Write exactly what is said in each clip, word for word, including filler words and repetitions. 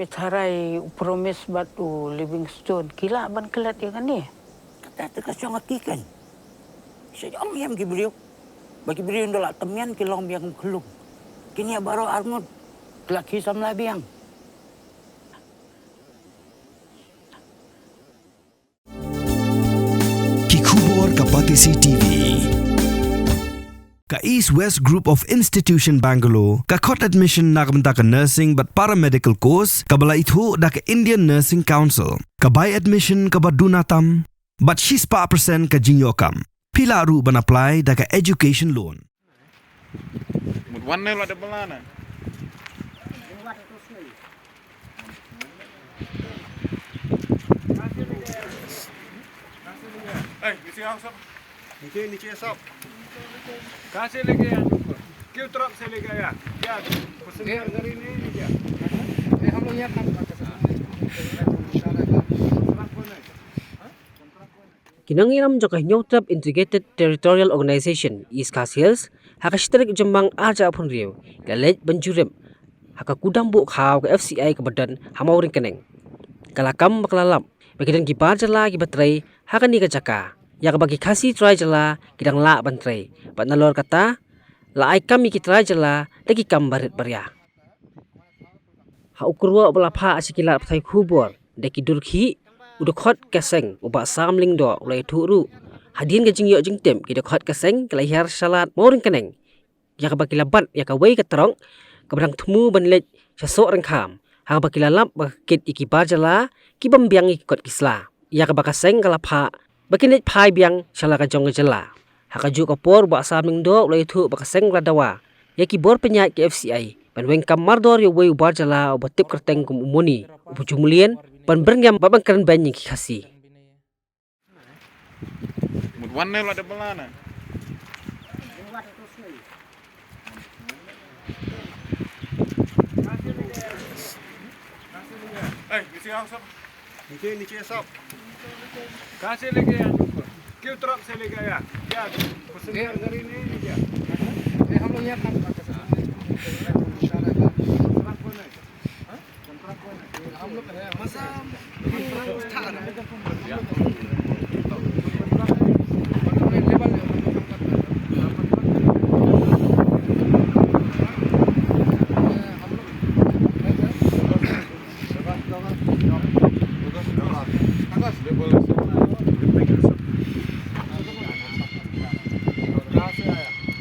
Me tharai u Promise bad u Livingstone ki lah ban klet ïa kane. Kata te ka shong ha ki kan. Sha ïam ïam ki briew. Ba ki briew nda la tamian ki long biang khlung. Kine baroh arngut. Ki la ki samla biang. Ki khubor ka Batesi T V. Ka East West Group of Institution Bangalore ka khot admission na ka bynta ka nursing bad paramedical course kaba la ithuh da ka Indian Nursing Council. Ka bai admission kaba duna tam bad shispah percent ka jingïoh kam. Phi lah ruh ban apply da ka education loan. Mut wan ne la de belana. Eh, isi ang sap. Niche, niche sap. Kahan se leke aaya? Kyun taraf se leke aaya? Kya? Passenger gari nahi hai kya? Eh, hum log yahan kaam karte hain. Ki nongïalam jong ka Hynñiewtrep Integrated Territorial Organization East Khasi Hills ha ka shi tarik Jymmang arhajar arphew hynriew ki la leit ban jurip ha ka kudam buh khaw ka F C I kaba don ha Mawryngkneng. Ka la kam ba ka la lap ba ki don ki bar jylla kiba trei ha kane ka jaka ïa kaba ki Khasi trai jylla ki dang lah ban trei bad nalor kata la ai kam ïa ki trai jylla da ki kam barit baria. Ha u kyrwoh ba la phah sha ki lad pathai khubor da ki dur khih, u dkhot ka seng u Bah Sam Lyngdoh u la ïathuh ruh hadien ka jingïoh jingtip ki dkhot ka seng ki la hiar sha lad Mawryngkneng ïa kaba ki la bat ïa kawei ka trok kaba dang thmu ban leit sha Sohryngkham ha kaba ki la lap ba ka kit ïa ki bar jylla ki bym biang ïa ki kot ki sla, ïa kaba ka seng ka la phah ba kin leit phai biang sha la ka jong ka jylla. Ha kajuh ka por u Bah Sam Lyngdoh u la ïathuh ba ka seng ka la dawa ïa ki bor pynïaid ka F C I ban weng kam mardor ïa uwei u bar jylla uba tip kyrteng kum u Moni uba ju mlien ban byrngem bad ban kren beiñ ïa ki Khasi. Mut wan ne la de belana. Eh, isi ang sap. Niche, niche sap. Kahan se leke aaya? Kyun taraf se leke aaya? Kya? Passenger gari nahi hai kya? Eh, hum log yahan kaam karte hain. Contract kone? Ha? Contract kone? Hum log, eh, masa contract tha na.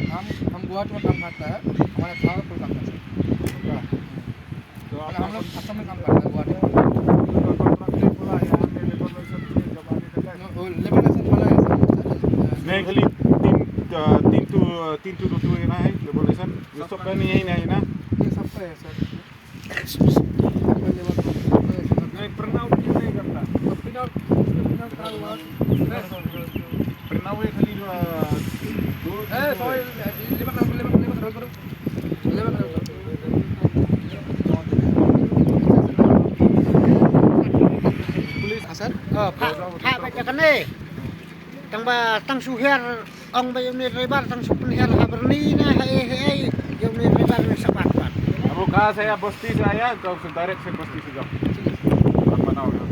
हम, हम गुवाहाटी में काम करता है, हमारा सारा कोई काम करता है। तो हम लोग असम में काम करता है, गुवाहाटी में। वो लेबर लाइसेंस वाला है, सर। नहीं, खाली तीन, अ, तीन तो, तीन तो दो तो लेना है, लेबर लाइसेंस। ये सबका नहीं है ना, है ना? ये सबका है, सर। नहीं, प्रिंट आउट क्यों नहीं करता? प्रिंट आउट, प्रिंट आउट का हुआ? प्रिंट आउट है खाली, अ, दो, ए, sorry, labour, labour, labour, labour, labour. Pulit. Asal? Oh, Pak, Pak, baca kan eh. Tang ba, tang suher, ong ba uni driver, tang su pynher ha Byrni na, ha eh, ha eh, uni driver na sabat bat. Abu ka saya bosti saya, kau su direct saya bosti juga. Apa nau ya?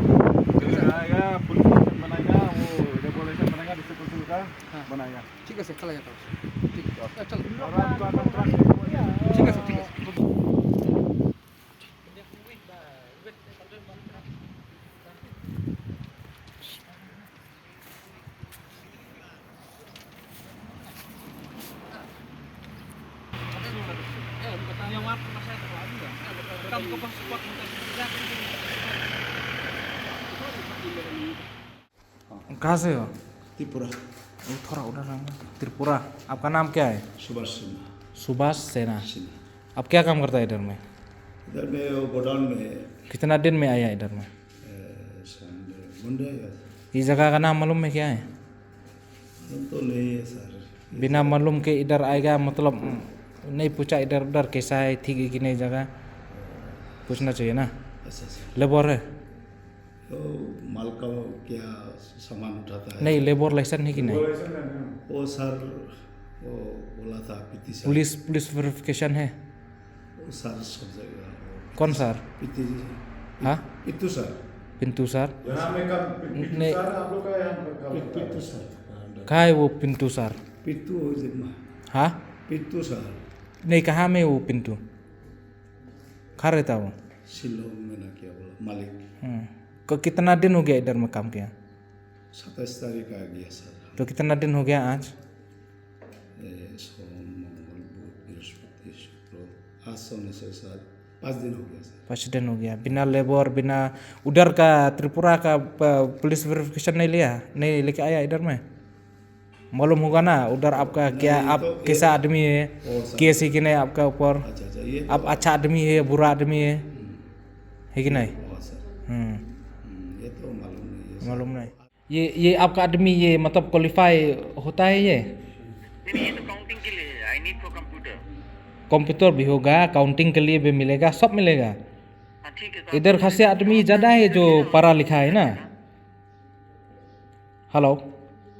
Saya polisi mana ya, oh, dia boleh saya mana ya, di situ juga, mana ya? ঠিক আছে, খেলা যেতে হবে। ঠিক আছে, চলো। ঠিক আছে, ঠিক আছে। कहाँ से हो? त्रिपुरा। वो थोड़ा उधर आना। त्रिपुरा। आपका नाम क्या है? सुभाष सिन्हा। सुभाष सेना। सिन्हा। आप क्या काम करता है इधर में? इधर में वो गोडाउन में है। कितना दिन में आया इधर में? ए, संडे, मंडे आया था। ये जगह का नाम मालूम है क्या है? मालूम तो नहीं है सर। बिना मालूम के इधर आएगा, मतलब, नहीं पूछा इधर उधर कैसा है, ठीक है कि नहीं जगह, पूछना चाहिए ना। अच्छा, अच्छा। लेबर है। तो माल का क्या सामान उठाता है? नहीं, लेबर लाइसेंस है कि नहीं? वो सर, वो बोला था PT sir. Police, police verification है? वो सर सब जगह। कौन सर? पीटी जी। हाँ? पित्तू सर। पिंटू सर? यहाँ में कब पि-, पित्तू नहीं। सर, आप लोग का यहाँ पर कब होता है? पित्तू सर। काय वो पिंटू सर? पित्तू हो जब हाँ? पित्तू सर। नहीं, कहाँ में वो पिंटू? कहाँ रहता वो? शिलोंग में ना क्या बोला, मालिक। हम्म। को-, कितना दिन हो गया इधर में काम किया? सत्ताईस तारीख आ गया सर। तो कितना दिन हो गया आज? ए, सोम, मंगल, बुध, बृहस्पति, शुक्र, आज सोमवार, सर, सर, पाँच दिन हो गया सर। पाँच दिन हो गया। बिना लेबर, बिना उधर का त्रिपुरा का प-, पुलिस वेरिफिकेशन नहीं लिया, नहीं लेके आया इधर में? मालूम होगा ना उधर आपका नहीं, क्या, ये आप तो, ये कैसा तो आदमी है, ओ सर। केस है कि नहीं आपका ऊपर? अच्छा, अच्छा, ये तो आप अच्छा आदमी है, बुरा आदमी है, हम्म। है कि नहीं? ओ सर। हम्म। हम्म, ये तो मालूम नहीं है सर। मालूम नहीं। ये, ये आपका आदमी, ये मतलब क्वालिफाई होता है ये? नहीं, नहीं, ये तो काउंटिंग के लिए है। I need for computer। Computer भी होगा, काउंटिंग के लिए भी मिलेगा, सब मिलेगा। हाँ, ठीक है, तो इधर आप खासी आदमी ज्यादा है जो पढ़ा लिखा है ना। हेलो।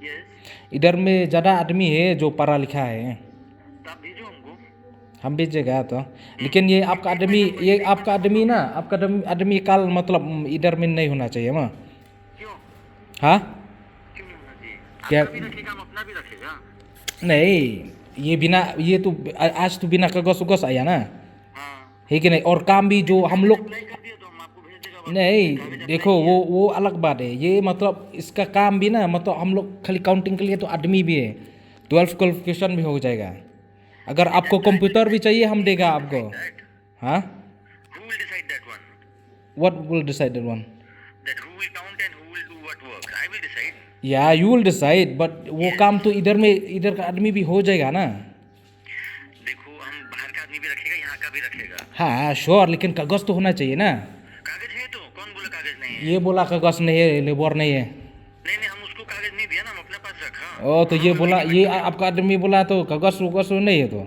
यस। इधर में ज्यादा आदमी है जो पढ़ा लिखा है। तो आप भेजो हमको। हम भेजेगा तो। लेकिन ये आपका आदमी, ये आपका आदमी ना, आपका आदमी, आदमी कल मतलब इधर में नहीं होना चाहिए, माँ। क्यों? हाँ? क्यों नहीं होना चाहिए? क्या? आपका भी रखेगा, हम अपना भी रखेगा। नहीं, ये बिना, ये तो आ-, आज तो बिना कागज उगज आया ना। हाँ। है कि नहीं? और काम भी जो हम लोग अप्लाई कर दिया तो हम आपको भेज देगा, बस नहीं, कागज अप्लाई देखो, किया। वो, वो अलग बात है। ये मतलब इसका काम भी ना, मतलब हम लोग खाली काउंटिंग के लिए तो आदमी भी है, ट्वेल्व क्वालिफिकेशन भी हो जाएगा। अगर आपको कंप्यूटर भी चाहिए, हम देगा आपको। That? हाँ? Who will decide that one? What will decide that one? That who will count and who will do what work? I will decide. Yeah, you will decide, but वो काम तो इधर में, इधर का आदमी भी हो जाएगा ना। देखो, हम बाहर का आदमी भी रखेगा, यहाँ का भी रखेगा। हाँ, श्योर, लेकिन कागज तो होना चाहिए ना। कागज है तो, कौन बोला कागज नहीं है? ये बोला कागज नहीं है, लेबर नहीं है। नहीं, नहीं, हम उसको कागज नहीं दिया ना, हम अपने पास रखा। ओ, तो ये बोला, ये आ-, आपका आदमी बोला तो कागज उगज नहीं है तो।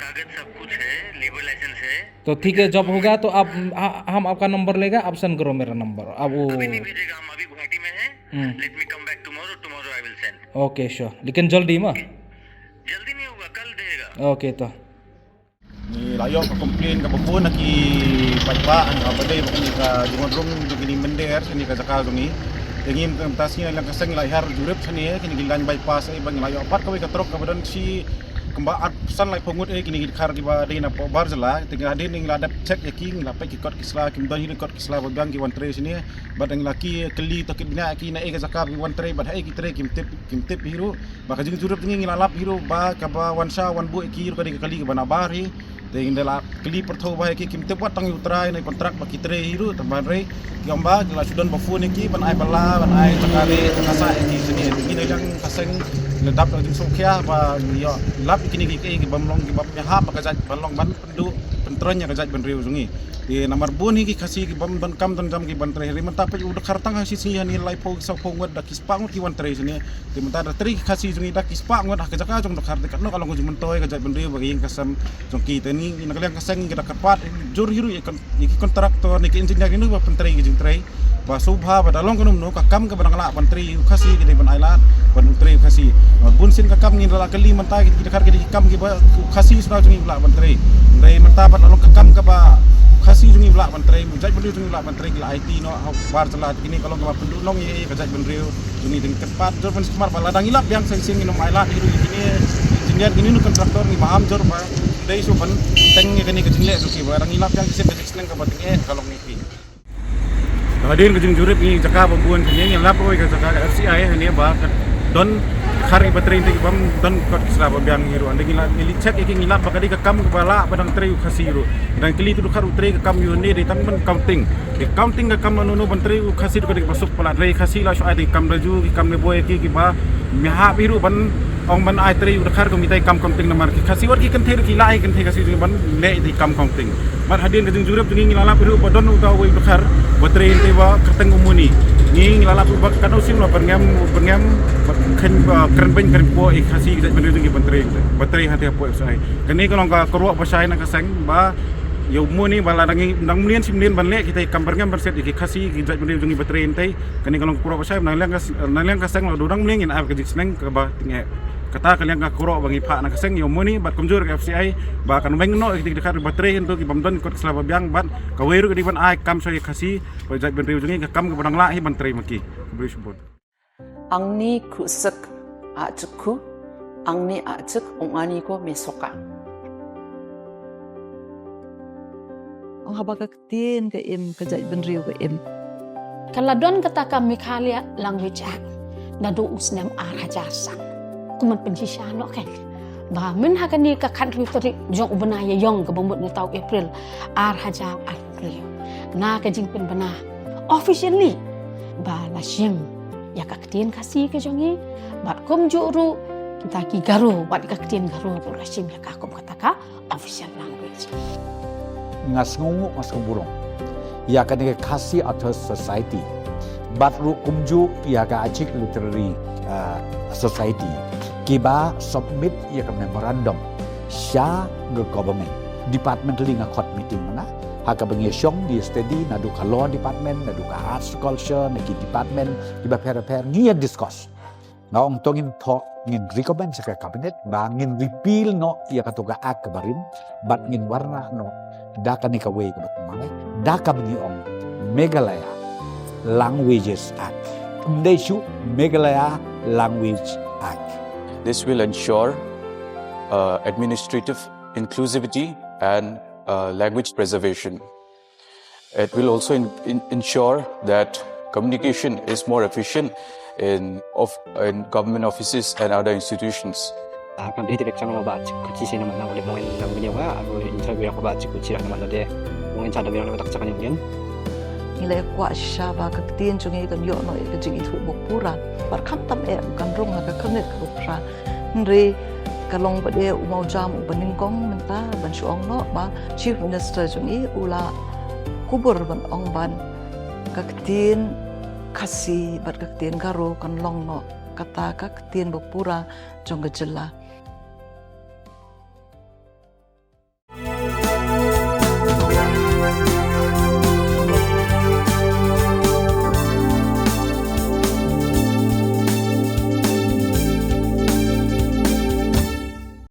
कागज सब कुछ है, लेबर लाइसेंस है। तो ठीक है, जब होगा तो आप, हा-, हम आपका नंबर लेगा, आप सेंड करो मेरा नंबर। अब वो अभी नहीं भेजेगा, हम अभी गुवाहाटी में हैं। हम्म। Let me come back tomorrow, tomorrow I will send। Okay, sure, लेकिन जल्दी मत। जल्दी नहीं होगा, कल देगा। ओके, तो Ngi la ïoh ka complain kaba bun na ki paidbah, ha kaba dei ba kane ka jingwan rung jong kine ki mynder shane ka jaka jong ngi. Te ngi mynta sngi na liang ka seng ngi la hiar jurip shane kine ki line bypass, eh, ba ngi la ïoh pat kawei ka trok kaba don shi kumba arphew san laiphew ngut, eh, kine ki dkhar kiba dei na poh bar jylla. Te ngi la dei ngi la dep check ïa ki, ngi la peit ki kot ki sla, kim don hi ki kot ki sla ba biang ki wan trei shane. Bad ngi la ki kylli to ki bniah ki na ei ka jaka ba ki wan trei bad haei ki trei kim tip, kim tip hi ruh. Ba ka jingjurip jong ngi ngi la lap hi ruh ba kaba wan sha wan buh ïa ki ruh ka dei ka kali kaba na bar hi. Te ngi la kylli pyrthuh ba ïa ki kim tip wat tang ïa u trai ne kontrak ba ki trei hi ruh, tang ban rei ki ong ba ki la shu don ba phone ïa ki ban ai bylla, ban ai jaka re jaka sah ïa ki shane. Te ngi na liang ka seng ngi la dap da ka jingsngewkhia ba ngi ïoh lap ïa kine ki, ki, ki bym long ki bym ïahap ba ka jait ban long ban pynduh pyntroiñ ïa ka jaitbynriew jong ngi. Te namar bun hi ki Khasi ki bym donkam donjam ki ban trei. Hynrei mynta peit u dkhar tang ha shisngi hangne laiphew sawphew ngut da ki spah ngut ki wan trei shane. Te mynta da trei ki Khasi jong ngi da ki spah ngut ha ka jaka jong u dkhar, te katno ka long ka jingmyntoi ka jaitbynriew bad ka ïing ka sem jong ki. Te ngi na ka liang ka seng ngi da kyrpad jur hi ruh ïa ki kon-, ïa ki kontraktor ne ki engineer ne ba pyntrei ka jingtrei. Ba sngewbha ba da long kano kano ka kam kaba dang lah ban trei u Khasi ki dei ban ailad ban trei u Khasi. Bun sien ka kam ngi la kylli mynta ki dkhar ki dei ki kam kiba u Khasi sdang jong ngi ba lah ban trei. Hynrei mynta ba da long ka kam kaba u Khasi jong ngi ba lah ban trei, u jaitbynriew jong ngi ba lah ban trei, ki la aiti noh ha bar jylla. Kine ka long kaba pynduhnong ïa ka jaitbynriew jong ngi. Te ngi kyrpad jur ban sumar ba lada ngi lap biang shisien ngin ym ailad hi ruh ïa kine engineer, kine kontraktor, ngi maham jur ba dei shuh ban teng ïa kane ka jingleh jong ki ba lada ngi lap biang shisien ka jingsneng kaba tyngeh ka long ïa ki. Hadien ka jingjurip ngi jaka ba bun ngi, ngi lap ruh ka jaka ka F C I hangne ba ka don dkhar kiba trei te ki bym don kot ki sla ba biang hi ruh. Hynrei ngi la, ngi la check ïa ki, ngi lap ba ka dei ka kam kaba lah ba dang trei u Khasi ruh. Dang kylli tu dkhar u trei ka kam ïa une dei tang ban counting. Te counting ka kam lano lano ban trei u Khasi ruh ka dei kaba suk palat. Hynrei Khasi la shu ai te ki kam daju, ki kam ne boi ïa ki, kiba ym ïahap hi ruh ban ong ban ai trei u dkhar kum ita i kam counting namar ki Khasi wat ki kynthei ruh ki la ai kynthei Khasi jong ngi ban leh ita i kam counting. Bad hadien ka jingjurip jong ngi ngi la lap hi ruh ba don uta uwei u dkhar ba trei ita i ba kyrteng u Muni. Ngi ngi la lap hi ruh ba katno sien la byrngem byrngem ba kren ba kren beiñ kren poh i Khasi ki jaitbynriew jong ngi ban trei ba trei hangta hapoh F C I. Kane ka long ka kyrwoh ba shai na ka seng ba ïa u Muni ba lada ngi dang mlien shi mlien ban leh kita i kam byrngem byrset ïa ki Khasi ki jaitbynriew jong ngi ba trei ita i. Kane ka long ka kyrwoh ba shai na liang ka s-, na liang ka seng la dang mlien ngin ai ka jingsneng kaba tyngeh. Kata ka liang ka kyrpad ba ngi phah na ka seng ïa u Moni bad kumjuh ka F C I ba kan weng noh ïa ki dkhar ba trei hynrei ki bym don kot sla ba biang bad kawei ruh ka dei ban ai kam sha ïa Khasi ba jaitbynriew jong ngi ka kam ka ba dang lah hi ban trei ma ki. Khublei shibun. Angni khusyk a jukhu, angni a juk ong ani ko mesoka. Ong haba ka ktien ka im, ka jaitbynriew ka im. Ka la don kata ka Meghalaya Language Act naduh u snem ar hajar san. Kumno pynshisha noh ka ba mynha kane ka khathynriew tarik jong u bnai ïa ïong ka ba mut mynta u April ar hajar arphew hynriew na ka jingpynbna officially ba la shim ïa ka ktien Khasi ka jong ngi bad kumjuh ruh kita ki Garo bad ka ktien Garo ruh la shim ïa ka kum kata ka official language. Nga sngewnguh, nga sngewburom ïa kane ka Khasi Authors Society bad ruh kumjuh ïa ka Achik Literary, uh, Society kiba submit ïa ka memorandum sha ka government. Departmentally nga khot meeting mynta ha kaba ngi shong ngi study naduh ka law department, naduh ka arts culture, na ki department kiba pher pher ngi ïa discuss. Nga ong to ngin thoh, ngin recommend sha ka cabinet ba ngin repeal noh ïa kato ka act kaba rim bad ngin wanrah noh da kane kawei kaba thymmai da kaba ngi ong Meghalaya Languages Act. Ym dei shuh Meghalaya Language Act. This will ensure uh, administrative inclusivity and uh, language preservation. It will also in, in, ensure that communication is more efficient in, of, in government offices and other institutions. Ah, kan dei direct channel ba chik kuchi sini mana boleh main dalam video ka, aku interview aku ba chik kuchi nak mana deh. Mungkin cara dia nak tak cakap mungkin. Ngi la kwah shisha ba ka ktien jong ngi kan ïoh noh ïa ka jingithuh ba pura. Bad khamtam eh kan rung ha ka khyrnit kaba pura. Hynrei ka long ba dei u mawjam uba nyngkong mynta ban shu ong noh ba Chief Minister jong ngi u la kubur ban ong ba ka ktien Khasi bad ka ktien Garo kan long noh kata ka ktien ba pura jong ka jylla.